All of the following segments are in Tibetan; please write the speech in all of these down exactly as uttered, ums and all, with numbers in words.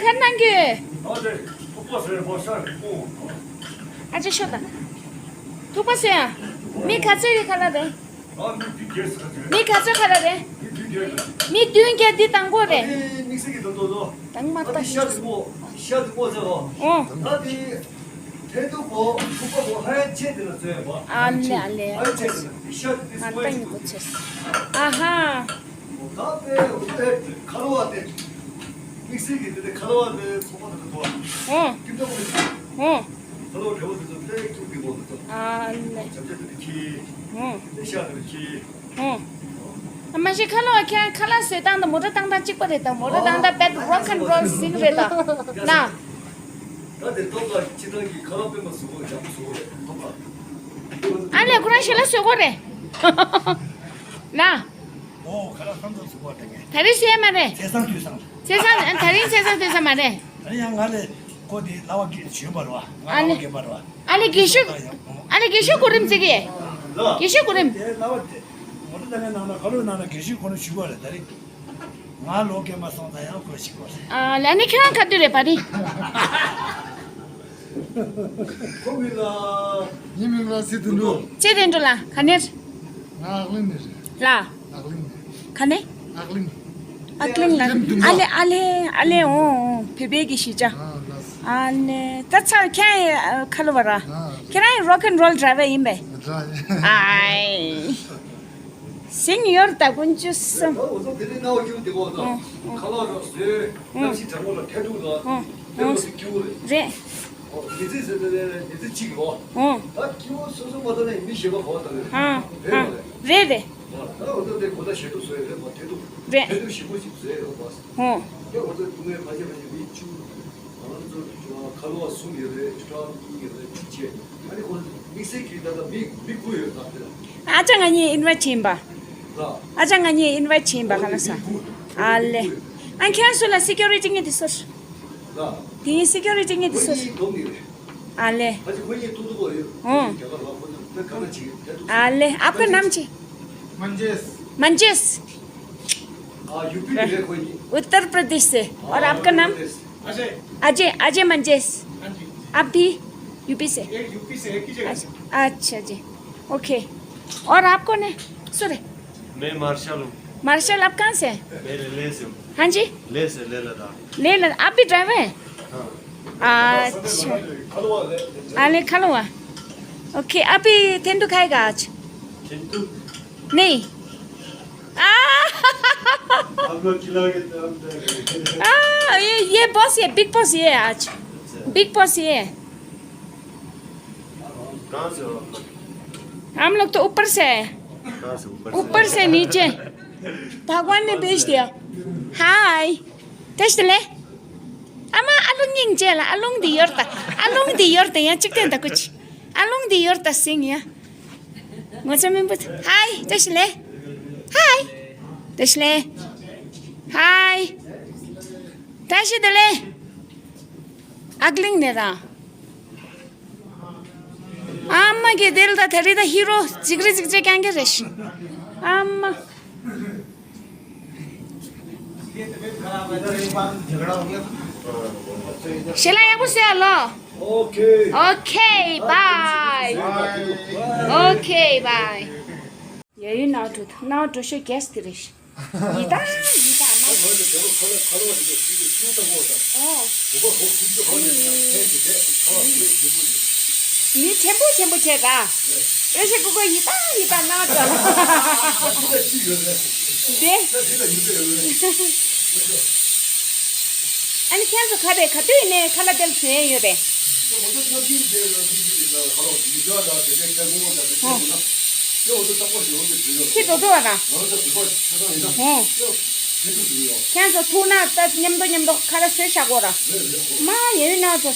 ཁ་གནང་གི། ཨ་ལེ། ཐུག་པ་ཟེར་བ་ཤ་རེད་ཨོ། ཨ་ཅེ་ཤོད་དང་། ཐུག་པ་ཟེར་ཡ། མི་ག་ཚོད་ཡོད་ཁ་ལག་རེད། ཨ་མི་འདི་རྒྱས་སུ་ཁ་ཚོད། མི་ག་ཚོད་ཁ་ལག་རེད། མི་འདི་རྒྱས་ལ། མི་བདུན་བརྒྱད་འདི་དང་པོ་རེད། ཨ་དེ་དམིགས་བསལ་གྱི་དོན་དུ་ལོ། དང་མ་ཨ་དེ་ཤ་དེ་མོ། ཤ་དེ་མོ་ཟེར་བ། ཨོ། ད་དེ། ཐལ་རྡུལ་གོ་ཐུག་པ་གོ་ཧ་ཡང་ཆེ་དེ་ལ་བཟོས་ཡོད་པ། ཨ་ལེ་ཨ་ལེ། ཧ་ཡང་ཆེ་དེ་ལ་ཤ་དེ་ང་སུ་ཏང་ཡིན་གོ་ཆེ། ཨ་ཧ། ད་དཔེ་དཔེ་ཁ་ལོ་བ་དེ། དམིགས་བསལ་གྱི་དེ་དེ་ཁ་ལོ་བ་དེ་ཚོགས་པ་དེ་ཚོ་དོ། ཧོ། ཀིམ་ཏོ་གོ་ཧོ། ཁ་ལོ་བ་དེ་ཚོ་དཔེ་ཁྱུག་གི་གོ་དེ་ཚོ། ཨ་ལེ། བྱམས་ཆེ་དེ་དེ་ཁྱི། ཧོ། དེ་ཤ་དེ་ཁྱི། ཧོ། ཨ་མ་ཤི་ཁ་ལོ་བ་ཁྱེད་ཁ་ལག་བཟོས་སྟངས་དང་མོ་ཊ་བཏང་སྟངས་གཅིག་པ་རེད་ད། མོ་ཊ་བཏང་སྟངས་དཔེ་རོག་ཨེན་རོལ་ཟིག་རེད་ད། ན། ད་དེ་ཏོག་ཙམ་སྤྱི་བཏང་གི་ཁ་ལག་དཔེ་མ་བཟོ་བ་ཡག་པོ་བཟོ་བ་རེད་ཏོག་ཙམ། ཨ་ལས་ཁོ་རང་ཞལ་ལག་བཟོ་གོ་རེད། ན། ཨོ་ཁ་ལག་ཐམས་ཅད་བཟོ་བ་དེ་ངས། ད་རེས་བཟོས་མ་རེད། ཚེས་བཟང་དུས་བཟང་། ཚེས་བཟང་ཨ་ད་རིང་ཚེས་བཟང་དུས་བཟང་མ་རེད། ད་རིང་ཡང་ང་ལས་ཁོ་དེ་ལྭ་བ་གི་བྱོན་པ་རེད་བ། ང་ཨ་ལྭ་ལས། བ་རྒན་པ་རེད་བ། ཨ་ལས་དགེ་བཤེས། ཨ་ལས་དགེ་བཤེས་གོ་རིམ་བརྩི་གི། དགེ་བཤེས་གོ་རིམ། དེ་ལྭ་བ་དེ་མོ་ཊ་ད་ངའི་ནང་ན་ཁ་ལོའི་ནང་ན་དགེ་བཤེས་ཁོ་ན་བཞུགས་པ་རེད་ད་རིང་། ང་ལོ་རྒན་པ་སོང་ཙང་ཡང་ཁོ་ཞིག་གོ་རེད། ཨ་ལ་ནི་ཁྱེད་རང་ག་དུས་རེད་པ་རི། ཁོ་མི་ལ། ཉི་མིང་ལ་སི་དུ་འགྲོ། ཅེ་དེ་འགྲོ་ལ་ག་ནེར། ང་ཨག་ལིང་ནས་རེད། ལ། ཨག་ལིང་ནས། ག་ནེ། ཨག་ལིང་། ཨག་ལིང་ལ། ཨ་ལེ་ཨ་ལེ་ཨ་ལེ་ཨོ་ཨོ་བོད་པའི་གི་གཞིས་ཆགས། ཨ་ལེ་ད་ཚར་ཁྱེད་ཁ་ལོ་བ་ར། ཁྱེད་རང་རོག་ཨེན་རོལ་ཌ་རའི་བར་ཡིན་པས། ཨའི། ཟིང་ཡོར་ད་ཀུན་ཅུ་སུམ། ད་འོ་ཚོ་དེ་རིང་གནའ་བོ་སྐྱིད་པོ་དེ་གོ་ད། ཁ་ལག་རོགས་བཟོས། གནམ་གཤིས་གྲང་མོ་ལ་ཐལ་རྡུལ་ལ། དེ་འོ་ཚོ་སྐྱིད་པོ་རེད། རེད། འོ་མི་ཚེ་ཟེར་དེ་ནས་མི་ཚེ་གཅིག་གོ། ད་སྐྱིད་པོ་སོ་སོ་མ་ཐོན་ནས་མི་གཞན་པ་གོ་ད་རེད། རེད་མ་རེད། རེད་རེད། ད་འོ་ཚོ་དེ་གོ་ད་ཞེ་དྲུག་བཟོས་རེད་མ་ཐལ་རྡུལ། རེད། ཐལ་རྡུལ་ཞིབ་པོ་ཞིག་བཟོས་ཡོད་མ། ད་འོ་ཚོ་དུ་ངའི་ཕ་ཆེ་ཕ་ཆེ་མི་བཅུ། ང་ཚོ་ཁ་ལོ་བ་གསུམ་ཡོད་རེད། ཆུ་ཁྲག་གཉིས་ཡོད་རེད། གཅིག་བྱས། ཨ་ནི་ཁོ་དམིགས་བསལ་གྱིས་ད་ལྟ་མི་མི་དགུ་ཡོད་ད་དེ་ལ། ཨ་ཅག་ང་གཉིས་ཨིན་ཝའི་ཊི་བྱིན་པ། ལ། ཨ་ཅག་ང་གཉིས་ཨིན་ཝའི་ཊི་བྱིན་པ་ག་ན་ས། མི་དགུ། ཨ་ལེ། ཨ་ཁྱེད་སུ་ལ་སི་ཀུ་རི་ཊི་ངེས་དེ་སོར། ལ། དེ་ཡིན་སི་ཀུ་རི་ཊི་ངེས་དེ་སོར། ཨ་ལེ། ཨ་ཅག་ཁོ་གཉིས་ཏུ་ཏུ་གོ་ཡོད། ཨོ། རྒྱ་གར་ལ་ཁོ་ཚོ་དཔེ་ག་ན་ཅིག་ཡོད་དེ་ཏུ། ཨ་ལེ། आपका नाम ची? मंजेश। मंजेश। हाँ, यूपी में है कोई नहीं। उत्तर प्रदेश से। और आपका नाम? अजय। अजय, अजय मंजेश। हाँ जी। आप भी यूपी से? एक यूपी से, एक ही जगह से। अच्छा, अच्छा जी। ओके। और आप कौन है? सुरे। मैं मार्शल हूँ। मार्शल, आप कहाँ से हैं? मैं लेह से हूँ। हाँ जी? लेह से, लेह लद्दाख। लेह लद्दाख। आप भी ड्राइवर हैं? हाँ। अच्छा। अरे, खलवा। ओके, अभी तेंदू खाएगा आज? चिंटू। नहीं। आ! हम लोग खिलाओगे तो हम जाएंगे। आ, ये, ये बॉस, ये बिग बॉस ये है आज। अच्छा। बिग बॉस ये है। कहाँ से हो आप लोग? हम लोग तो ऊपर से है। कहाँ से ऊपर से? ऊपर से नीचे। भगवान ने भेज दिया। हाय। ཏེ་ཤི་ལེ། ཨ་མ་ཨ་ལུང་སྙིང་རྗེ་ལ་ཨ་ལུང་འདི་ཡོར་ད། ཨ་ལུང་འདི་ཡོར་ད་ཡང་གཅིག་ཏན་ད་ཀུ་ཅི། ཨ་ལུང་འདི་ཡོར་ད་སིང་ཡ། ངོ་ཚ་མིན་པུ། ཧའི་ཏེ་ཤི་ལེ། ཧའི། ཏེ་ཤི་ལེ། ཧའི། ཏེ་ཤི་དེ་ལེ། ཨག་ལིང་ནེ་ར། ཨ་མ་གི་དེ་ལ་ད་ད་རི་ད་ཧི་རོ་ཅིག་རི་ཅིག་ཅིག་ཀྱང་གི་རེ་ཤི། ཨ་མ། ཞེ་ལ་ཡག་པོ་ཟེར་ལོ། ཨོ་ཁེ། ཨོ་ཁེ། བའི། ཨོ་ཁེ། བའི། ཡ་ཡུ་ནའོ་ཏུ་ནའོ་ཏུ་ཤོ་གེ་སི་ཏི་རེ་ཤི། ཡི་ད་ཡི་ད་མ། ཨོ། མི་ཕྲན་བུ་ཕྲན་བུ་བྱས་ད། ཨེ་ཤེ་ཀུ་ཀུ་ཡི་ད་ཡི་ད་ན་ད། དེ། ཨ་ནི་ཁྱེད་ཚོ་ག་རེ་ག་དུས་ནས་ཁ་ལག་དེ་ལ་བྱོན་ཡོད་རེད། ཁྱི་དོ་དོ་བ་དང་། ཧོ། ཁྱེད་ཚོ་ཐུག་ན་ད་མཉམ་དུ་མཉམ་དུ་ཁ་ལག་བཟོས་བཞག་གོ་ར། མ་ཡོད་ན་ཚོ།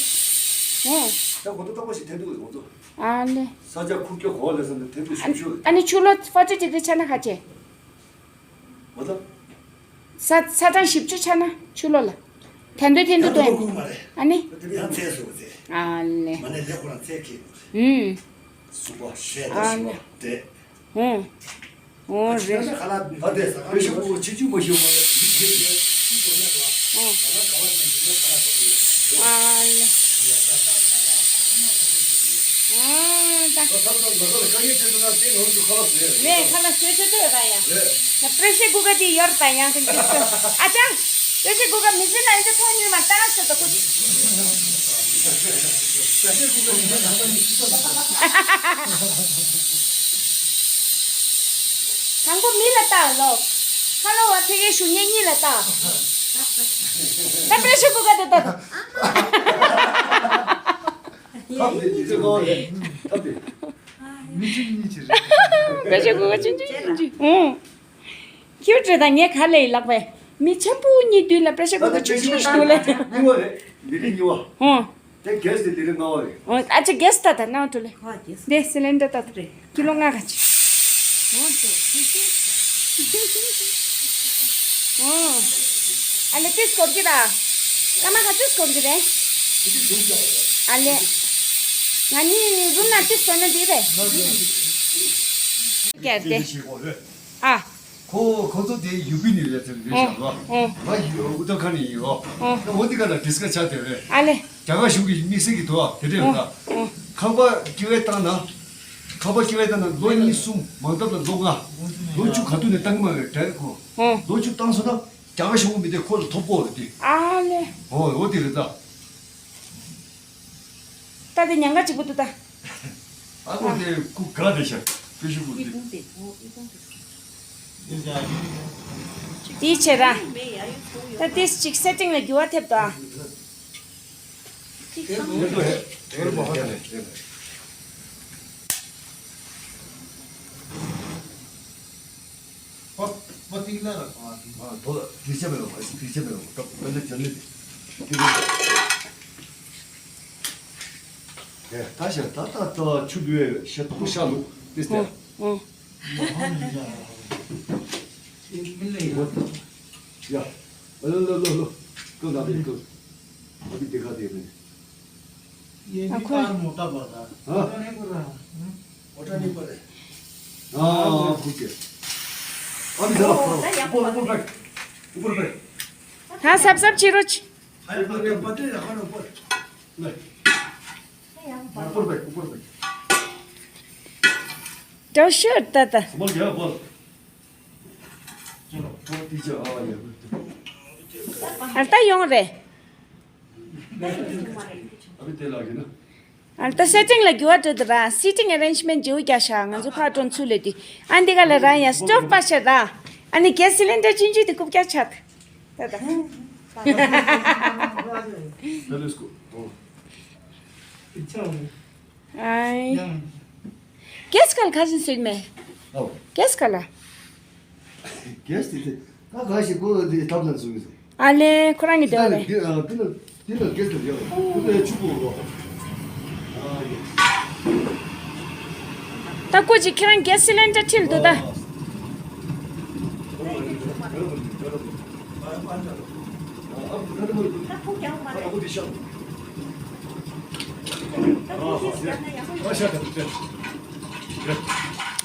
ཧོ། ད་ང་ཚོ་ཏོག་པ་ཞིག་འཐེན་འདུག་ང་ཚོ། ཨ་ལེ། ས་ཆ་ཁུག་ཀྱོག་གོ་ལེ་ས་ནས་འཐེན་འདུག་ཞུ་ཞུ། ཨ་ནི་ཆུ་ལོ་ཧྥ་ཅི་ཅི་དེ་ཆ་ན་ཁ་ཆེ། ང་ཚོ། ས་ས་གྲངས་བཞི་བཅུ་ཆ་ན་ཆུ་ལོ་ལ། འཐེན་འདུག་འཐེན་འདུག་ཡང་ཏོ་ཏོ་ཁུག་མ་རེད། ཨ་ནི། ད་དེ་ཡང་ཚེ་སོ་ཚེ། ཨ་ལེ། མ་ནས་ལེ་ཁོ་རང་ཚེ་ཁེ། ཧུམ། སུ་པ་ཤེ་ད་ཨ་ཤི་བ་ལེ། དེ། ཧུམ། ཨོ་རེད། ཁ་ལག་ད་དེ་ས་ཁ་ཤུ་གོ་ཆི་ཆུ་མ་ཤུ་མ་ཡ་ཆི་ཆི་ཆི་ཆི་ཆི་ཆི་ཆི། ཨ་ལེ། ཨ་ད། ནས་ཁ་ལག་བཟོས་ཆོག་ཆོག་ཡོད་པ་ཡ། ད་པྲེ་ཤར་ཀུ་ཀར་དེ་ཡོད་པ་ཡང་དེ་འདྲ་ཟེར། ཨ་ཅག་པྲེ་ཤར་ཀུ་ཀར་མི་ཟིན་ན་ཡིན་ཏེ་ཐོག་ཉུལ་མ་ལྟ་ཟེར་ད་ཁུ། དང་པོ་མི་ལ་ལྟ་ལོ། ཁ་ལོ་བ་ཐེ་གེ་ཞུ་ཉེ་གཉིས་ལ་ལྟ། ད་པྲེ་ཤར་ཀུ་ཀར་དེ་ལྟ། ཐབས་དེ་ཉིད་ཀྱི་ངོ་བོ་ལས་ཐབས་དེ། མི་ཆུང་གཉིས་ཀྱི་རེད། པྲེ་ཤར་ཀུ་ཀར་ཆུང་ཆུང་ཆུང་ཆུང་། ཨུང་། ཁྱོད་བྲེ་དང་ངས་ག་ལས་ལག་པས། མི་ཆེན་པོ་གཉིས་མདུན་ལ་པྲེ་ཤར་ཀུ་ཀར་ཆུང་ཆུང་ཞིག་འདུག་ལེ། གཉིས་པ་རེད། ལི་ལི་གཉིས་པ། ཨུང་། དེ་གེ་སི་དེ་ལི་ལི་ལྔ་པ་རེད། ཨུང་། ཨ་ཅེ་གེ་སི་ད་ད་ནང་འགྲོ་ལེ། ཁོ་གེ་སི། དེ་སི་ལིན་ཌར་ད་ད་རེད། ཀི་ལོ་ལྔ་ག་ཅི། ཨུང་། ཨ་ལེ་ཏིས་སྐོར་གི་ད། ཀ་མ་ག་ཏིས་སྐོར་གི་རེད། ཨ་ལེ། ང་ནི་རུམ་ན་ཏིས་སྐོར་ན་འདི་རེད། ཀྱེ་དེ། ཨ། ཁོ་ཁོ་ཚོ་དེ་ཡུ་པི་ནས་རེད་ཟེར་རེད་ཤག་ལ། ཨོ། ང་ཡུ་ཨུ་ཏར་ཁན་ནས་ཡིན་རོ། ཨོ། ད་འོ་འདི་ག་ལ་ཌིས་ཀ་ཆགས་དེ་རེད། ཨ་ལེ། རྒྱ་གར་གཞུང་གི་དམིགས་བསལ་གྱི་དུ་བ་དེ་འདྲས་ཡོད་ད། ཨོ། ཁང་པ་སྐྱེ་བའི་བཏང་ན། ཁང་པ་སྐྱེ་བའི་བཏང་ན་ལོ་གཉིས་གསུམ་མང་ཐབས་ལ་ལོ་ལྔ། ལོ་བཅུ་ག་དུས་ནས་བཏང་གི་མ་རེད་དྲན་ཁོ། ཨོ། ལོ་བཅུ་བཏང་སོང་ན་རྒྱ་གར་གཞུང་གི་མི་དེ་ཁོ་ལ་ཐོབ་གོ་རེད་དེ། ཨ་ལེ། ཨོ་འོ་དེ་རེད་ད། ད་དེ་ཉང་ག་གཅིག་པུ་འདུག་ད། ཨ་ཁོ་དེ་སྐུ་ག་དེ་ཤ་པེ་ཤུ་སྐུ་དེ། དེའི་ཕྱིར་ར། ད་དེ་གཅིག་སེ་ཊིང་ལ་འགྱུར་བ་ཐེབས་དོ། ཨ་མ་ཏིག་ལ་ར་གང་ཨ་ཏིག་ཨ་དོ་ལ་དེ་ཆ་མེད་ལ་མ་ཞིག་དེ་ཆ་མེད་ལ་མ་ཏོག་པེ་ལ་ཅན་ལེ་དེ་དེ་ད་ཤ་ད་ད་ད་ཆུ་བུའི་ཤ་ཏོག་ཤ་ལུག་དེ་སྟེ། ཨོ། ཡ། ཨ་ལོ་ལོ་ལོ་ལོ། ཀོ་ད་དེ་ཀོ། ཨ་ཏིག་དེ་ཁ་དེ་རེད། ये भी कार मोटा पड़ रहा है। हाँ। मोटा नहीं पड़ रहा है। मोटा नहीं पड़ रहा है। हाँ, ठीक है। अभी जरा ऊपर, ऊपर फेंक। ऊपर फेंक। ད་སབ་སབ་བྱེད་རོགས། अरे, पतले रखो ना ऊपर। ले। ऊपर फेंक, ऊपर फेंक। ད་ཤོད་ད་ད། संभल गया, बस। चलो, वो पीछे, हाँ, ये। ཨ་ད་ཡོང་རེད། अभी तेल आ गया ना। ཨ་ད་སེ་ཊིང་ལ་འགྱུར་བ་འགྲོ་འདུག་ར། སི་ཊིང་ཨ་རེན་ཇི་མེན་ཊི་བརྗེ་པོ་རྒྱག་ཤག་ང་ཚོ་ཕར་འགྲོ་ཚུར་ལ་དུས་ཨ་འདི་ག་ལ་ར་ཡ་སི་ཊོབ་པ་ཤ་ར། ཨ་ནི་གེ་སི་སི་ལིན་ཌར་ཆུང་ཆུང་དེ་རྐུབ་བཀྱག་ཆག་ད་ད། चलो इसको। ཨའི། གེ་སི་ག་ལ་ཁ་སང་ཟོས་མེད། ཨོ། གེ་སི་ག་ལ། གེ་སི་དེ་ད་ག་ཞིག་གོ་དེ་ཐབས་ལ་བཟུང་ཟེར། ཨ་ལེ་ཁོ་རང་གི་དེ་རེད། དེ་ལ་དེ་ལ་གེ་སི་ཡོད་རེད། དེ་ལ་ཆུ་བོ་རོ། ད་ཀོ་ཅིག་ཁྱེད་རང་གེ་སི་སི་ལིན་ཌར་ཁྲིད་འདུག་ད།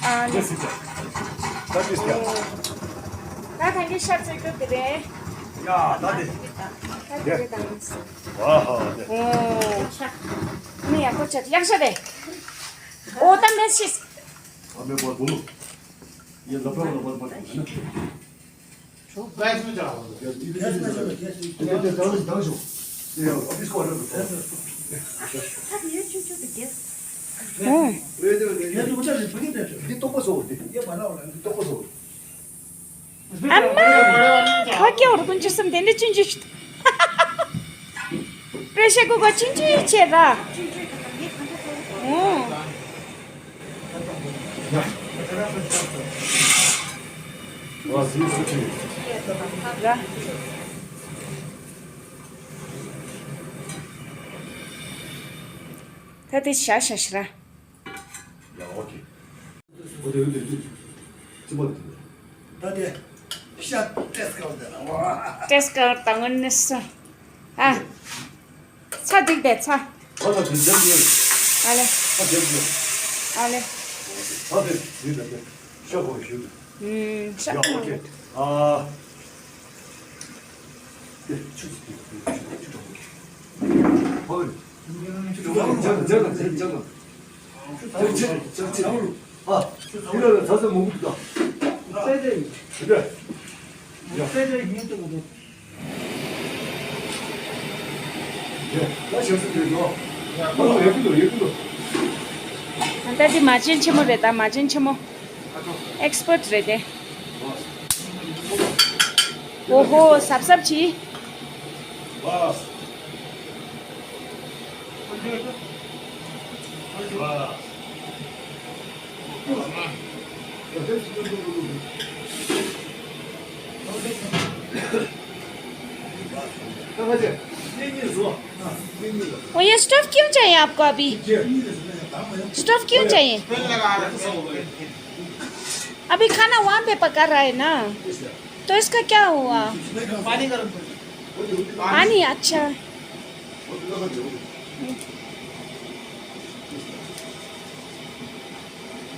ཨ་ལེ། ད་ད་གིན་ཤར་ཚོད་སྐྱོབ་དེ་རེད། ཡ་ད་དེ། ད་དེ་རེད་ད། ཨོ། ནི་ཡག་པོ་ཆགས་ཡག་ཤ་རེད། ཨོ་ད་མེད་ཤིས། ཨ་མེད་པར་བུ་མོ། ཡ་ལབ་ར་ལབ་པར་བུ་མོ། གེ་སི་མ་བྱ་བ། གེ་སི་མ་བྱ་བ། གེ་སི་མ་བྱ་བ། ཨོ། ཨེ་དེ་ལས་ཆུང་ཆུང་དེ་གེ་སི། ཨེ་དེ་ལས་ཆུང་ཆུང་དེ་གེ་སི། འདི་ལྟོགས་པ་བཟོ་འདི། ཡེ་མ་ར་བ་ལ་འདི་ལྟོགས་པ་བཟོ། ཨ་མ། ཁ་སྐྱེ་བར་ཀུན་སྤྱོད་གསུམ་དེ་འདྲ་ཆུང་ཆུང་ཞིག་པྲེ་ཤར་ཀུ་ཀར་ཆུང་ཆུང་ཆེ་ར། ཨོ། ཡ། ཨ་ཟིན་སུ་ཆི། ར། ད་དེ་ཤ་ཤ་ཤ་ར། ཡ་ཨོ་ཁེ། ཨོ་དེ་ཨོ་དེ་དེ། ཅི་མ་དེ། ད་དེ། ཤ་ཏེས་ཀར་དེ་ལ་བ། ཏེས་ཀར་ད་ངོ་ནི་སོ། ཨ། ཚ་འགྲིག་པས་ཚ། ཨ་ད་དེ་འདྲ་ཡོད། ཨ་ལེ། ཨ་དེ་ཡོད། ཨ་ལེ། ཨ་དེ་དེ་དེ་དེ་ཤ་གོ་ཞུ། ཨུམ་ཤ་ཡ་ཨོ་ཁེ། ཨ། ད་འདི་མ་བྱན་ཆེན་མོ་རེད། ད་མ་བྱན་ཆེན་མོ། ཨེག་སི་པར་ཊི་རེད་དེ། ཨོ་ཧོ། གཟབ་གཟབ་གྱིས། और ये स्टफ क्यों चाहिए आपको अभी? स्टफ क्यों चाहिए? अभी खाना वहाँ पे पका रहा है ना, तो इसका क्या हुआ? पानी। अच्छा।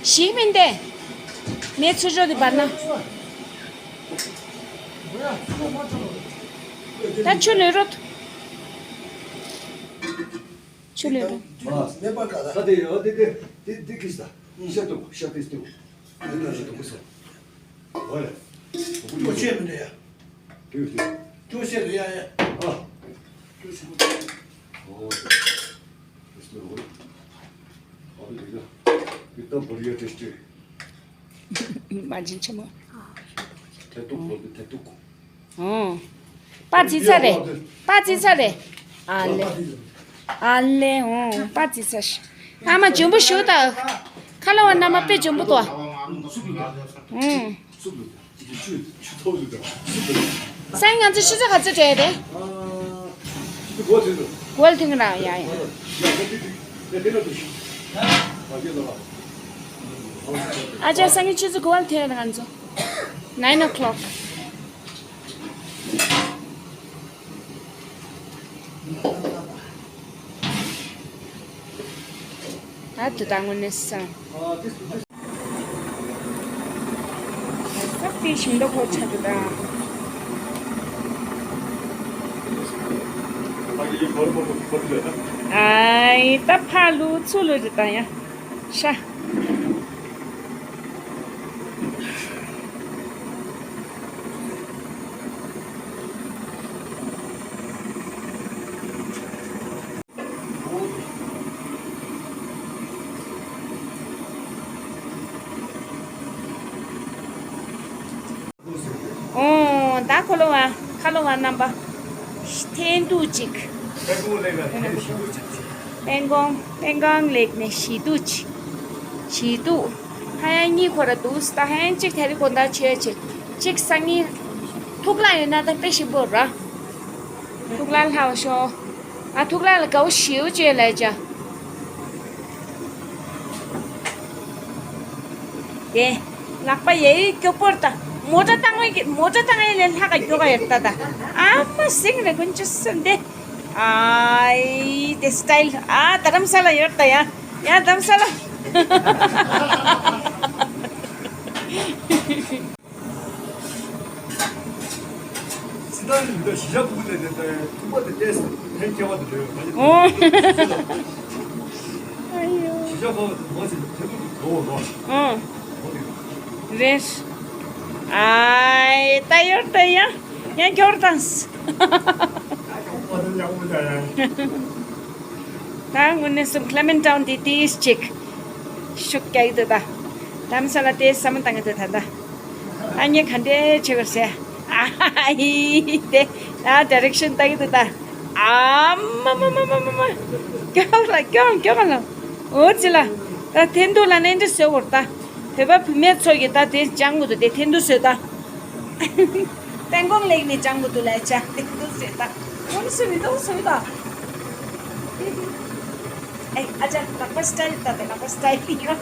ཞིག་མིན་ཏེ། མེ་ཚུར་འགྲོ་དེ་བར་ན། ད་ཆུ་ལོས་རོད། ཆུ་ལོས་རོད། ད་དེ་ཡོད་དེ་དེ་དེ་དེ་གིས་ད་ཤ་དུ་ཤ་དེ་དུ། དེ་ན་ཤ་དུ་གུ་སོ། ཨོ་ལེ། ཅོ་ཤེས་མི་འདྲ་ཡ། དེ་དེ། ཅོ་ཤེས་རེད་ཡ་ཡ། ཨ། ཅོ་ཤེས་མི་འདྲ་ཡ། ཨོ། མ་བྱན་ཆེན་མོ། ཨོ། པ་ཙི་ཚ་རེད། པ་ཙི་ཚ་རེད། ཨ་ལེ། ཨ་ལེ། ཨོ། པ་ཙི་ཚ་ཤ། ཨ་མ་འཇོན་པོ་ཞུ་ད། ཁ་ལོ་བ་རྣམ་པ་དཔེ་འཇོན་པོ་འདུག་ཨོ། སང་ང་ཚོ་ཆུ་ཚོད་ག་ཚོད་བྲེལ་རེད། གོལ་ཐེངས་ར་ཡ་ཡ། ཨ་ཅག་སང་ཉིན་ཆུ་ཚོད་གོལ་ཐེངས་ར་ང་ཚོ། Nine o'clock. ཨ་དུ་ད་དངོས་གནས་སང་། ཨ་དེ་ཞིམ་མདོག་ཁ་པོ་ཆགས་འདུག་ད། ཨའི་ད་ཕ་ལུ་ཚུ་ལུ་རེད་ད་ཡ། ཤ། ཨོ། ད་ཁོ་ལོ་བ། ཁ་ལོ་བ་རྣམ་པ། འཐེན་ཐུག་ཅིག་པེང་ཀོང་། པེང་ཀོང་ལེགས་ནས་ཞི་ཐུག་ཅིག་ཞི་ཐུག་ཧ་ཡང་གཉིས་ཁོ་ར་འདུག་ད་ཧ་ཡང་གཅིག་དེ་རིང་དགོང་དག་བྱོས་བྱས། གཅིག་སང་ཉིན། ཐུག་ལ་ཡོད་ན་ད་དཔེ་ཞིམ་པོ་ར། ཐུག་ལ་ལྷག་ཤོག་ཨ་ཐུག་ལ་ལ་དགའ་བོ་ཞེའུ་བཅོས་ལས་བྱ། དེ། ལག་པ་ཡའི་སྐྱོ་པོར་ད། མོ་ཊ་བཏང་བའི་མོ་ཊ་བཏང་ཡའི་ལས་ལྷག་ག་སྐྱོ་ག་ཡར་ད་ད། ཨ་མ་སིང་རེ་ཀུན་ཅི་སེམས་དེ། ཨའི་དེ་སི་ཊའིལ་ཨ་དྷ་རམ་ས་ལ་ཡོད་ད་ཡ། ཡ་དྷ་རམ་ས་ལ། སི་ཏཱ་ནི་འདི་གཞིས་ཆགས་ཕྲུ་གུ་དེ་དེ་དེ་ཐུག་པ་དེ་ཏེས་ཕན་སྐྱེ་བ་དེ་རེད། ཨོ། ཨ་ཡོ། གཞིས་ཆགས་ཁོ་མ་ཟིན་ཐེ་ཐུག་གི་གོ་བ་རོ། ཨོ། རེད། ཨའི་ད་ཡོར་ད་ཡ་ཡ་འཁྱོར་དང་། ད་དངོས་གནས་སུ་ཁི་ལེ་མེན་ཊའུན་དེ་ཏིས་ཅིག་ཤུགས་རྒྱག་གི་འདུག་ད་དྷ་རམ་ས་ལ་དེ་བསམ་བློ་བཏང་གི་འདུག་ད་ད། ཨ་ནི་ག་འདྲས་བྱེད་དགོས་ཟེར། ཨ་ཧི་དེ་ཨ་ཌི་རེག་ཤན་ལྟ་གི་འདུག་ད། ཨ་མ་མ་མ་མ་མ་མ། སྐྱོ་ལ་སྐྱོ་སྐྱོ་ལ། འོ་ཙི་ལ། ད་འཐེན་ཐུག་ལ་ནས་འདྲི་བཟོས་བོར་ད། བོད་པ་བུད་མེད་ཚོ་གི་ད་དེ་སྦྱང་དགོས་འདུག་དེ་འཐེན་ཐུག་བཟོས་ད། པེང་ཀོང་ལེགས་ནས་སྦྱང་དགོས་འདུག་ལས་བྱ་འཐེན་ཐུག་བཟོས་ད། ཁོང་སུ་མི་འདུག་བཟོས་ད། ཨེ་ཨ་ཅག་ལག་པ་སི་ཊའིལ་ལྟ་དེ་ལག་པ་སི་ཊའིལ་ཡོད།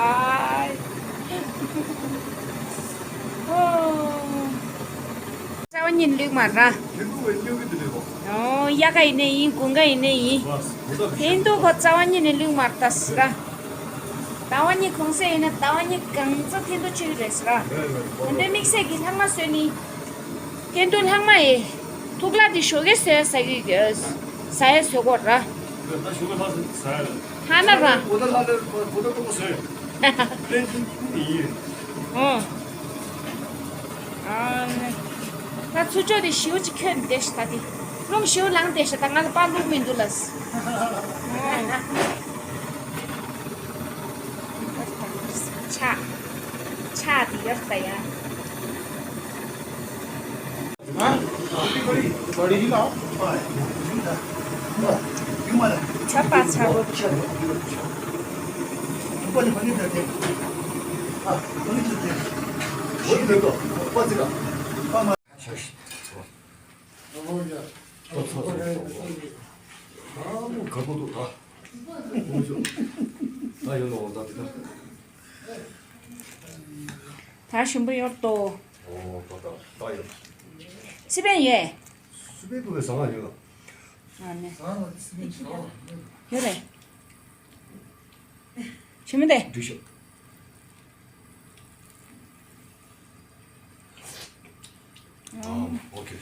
ཨའི། ཨོ། རྩ་བ་ཉིད་ལུག་མ་ར། ཨོ་ཡ་ག་ཡིན་ནའི་ཡིན་དགུན་ཁ་ཡིན་ནའི་ཡིན། འཐེན་ཐུག་ཁོ་རྩ་བ་ཉིད་ནས་ལུག་མ་ར་ད་སི་ར། ཟླ་བ་གཉིས་གུང་སེང་ཡིན་ན་ཟླ་བ་གཉིས་གང་ཚ་འཐེན་ཐུག་ཆུ་རེད་སི་ར། འོན་ཏེ་དམིགས་བསལ་གྱི་ལྷག་མ་བཟོས་ནི། ཏན་ཏུ་ལྷག་མ་ཡེ། ཐུག་ལ་དེ་ཞོགས་ཀས་ཟས་ཟ་གི་ཟ་ཡ་ཟོས་གོ་ར། ད་ཞོགས་ཀས་ལྷག་ཟ་ཡ། ཧ་ན་ར། གོ་ད་ལྷག་ལས་གོ་ད་ཏོག་ཙམ་ཟོས། ལན་ཅིག་ཡིན། ཨོ། ཨ་ནི། ད་ཚུར་ཕྱོགས་དེ་ཞེའུ་ཅིག་ཁྱོད་བསྡད་ཤག་ད་དེ། རླུང་ཞེའུ་ལངས་བསྡད་ཤག་ད་ང་ལ་པར་བླུགས་མི་འདུག་ལ། ཨོ། ཕྱག་ཕྱག་དེ་ཡོད་ད་ཡ། ཆ་པ་ཆ་རོ། ད་ཞིམ་པོ་ཡོད་དོ། སི་པན་ཡོད། སི་པན་ཀུ་བའི་ཟ་མ་ཡོད། ཨ་ནི། ཡོད་རེད། ཞིམ་པོ་དེ། འགྲིག་ཤག་ཨོ་ཁེ།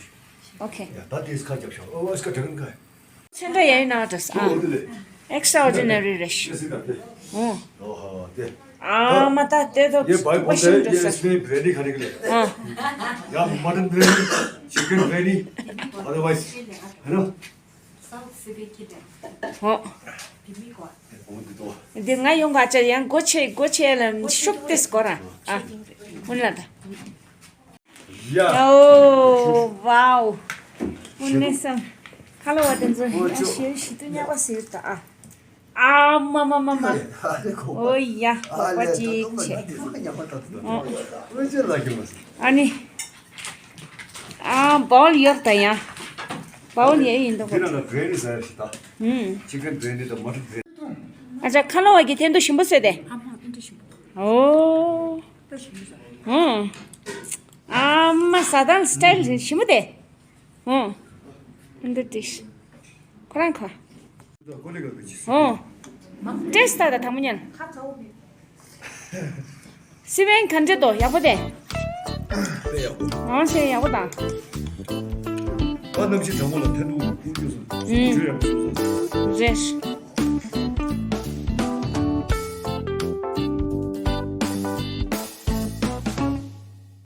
ཨོ་ཁེ། ཡ་ད་དེས་ཁ་རྒྱབ་ཤག་ཨོ་ཨོ་སི་ཀ་དྲན་ཁ། ཚོན་ཁྲ་ཡ་ཡིན་ན་འདྲ་ཨ། ཨེག་སི་ཊ་ཨོར་ཌི་ནེ་རི་རེད་ཤག་ཨོ་ཧ་དེ། ཨ་མ་ད་དེ་ད་ཡེ་བའི་བོ་ཤིང་འདྲ་ས། ཡེ་སི་པན་བྷི་རི་ཡ་ནི་ག་རེ་གི་ལེ། ཨ། ཡ་མ་ཊན་བྷི་རི་ཡ་ནི། ཅི་ཀན་བྷི་རི་ཡ་ནི། ཨ་དར་ཝའི་སི། ཧེ་ནོ། ཨོ། འོ་འདི་ཏོ། འདི་ང་ཡོང་ག་ཅར་ཡང་སྒོ་ཕྱེ་སྒོ་ཕྱེ་ལ་ཤུགས་ཏེ་སྐོར་ར། ཨ། ཧུན་ལ་ད། ཡ། ཨོ། ཝའོ། ཧུན་ནེ་སམ། ཁ་ལོ་བ་དེ་ཚོ་ཡ་ཤེར་ཤི་ཏུ་ཉག་པ་ཟེར་ད་ཨ། ཨ་མ་མ་མ་མ། ཨོ་ཡ། ཨོ་པ་ཅིག་ཆེ། ཨོ། ཨ་ནི། ཨ་བའོལ་ཡོད་ད་ཡ། བའོལ་ཡ་ཡིན་འདུག་འདི་ནང་ལ་བྷི་རི་ཡ་ནི་ཟ་ཡ་ཞིག་ད། ཧུམ། ཅི་ཀན་བྷི་རི་ཡ་ནི་དང་མ་ཊན་བྷི་རི་ཡ་ནི། ཨ་ཅག་ཁ་ལོ་བ་གི་ཐེན་ཏུ་ཞིམ་པོ་བཟོས་ཏེ། ཨོ། ཧུམ། ཨ་མ་ས་དང་སི་ཊའིལ་ཞིམ་པོ་དེ། ཧུམ། འདི་ཏིས། ཁོ་རང་ཁ། ཨོ། ཏེས་ད་ད་དང་མོ་ཉན། སི་པན་ག་འདྲ་འདུག་ཡག་པོ་དེ། དཔེ་ཡག་པོ། ཨང་ཞེ་ཡག་པོ་དང་། ད་གནམ་གཤིས་གྲང་མོ་ལ་ཐན་ཏུ་ཀུ་ཀུ་སོང་། ཨུམ། བྲོས་ཡག་པོ་སོང་། རེད།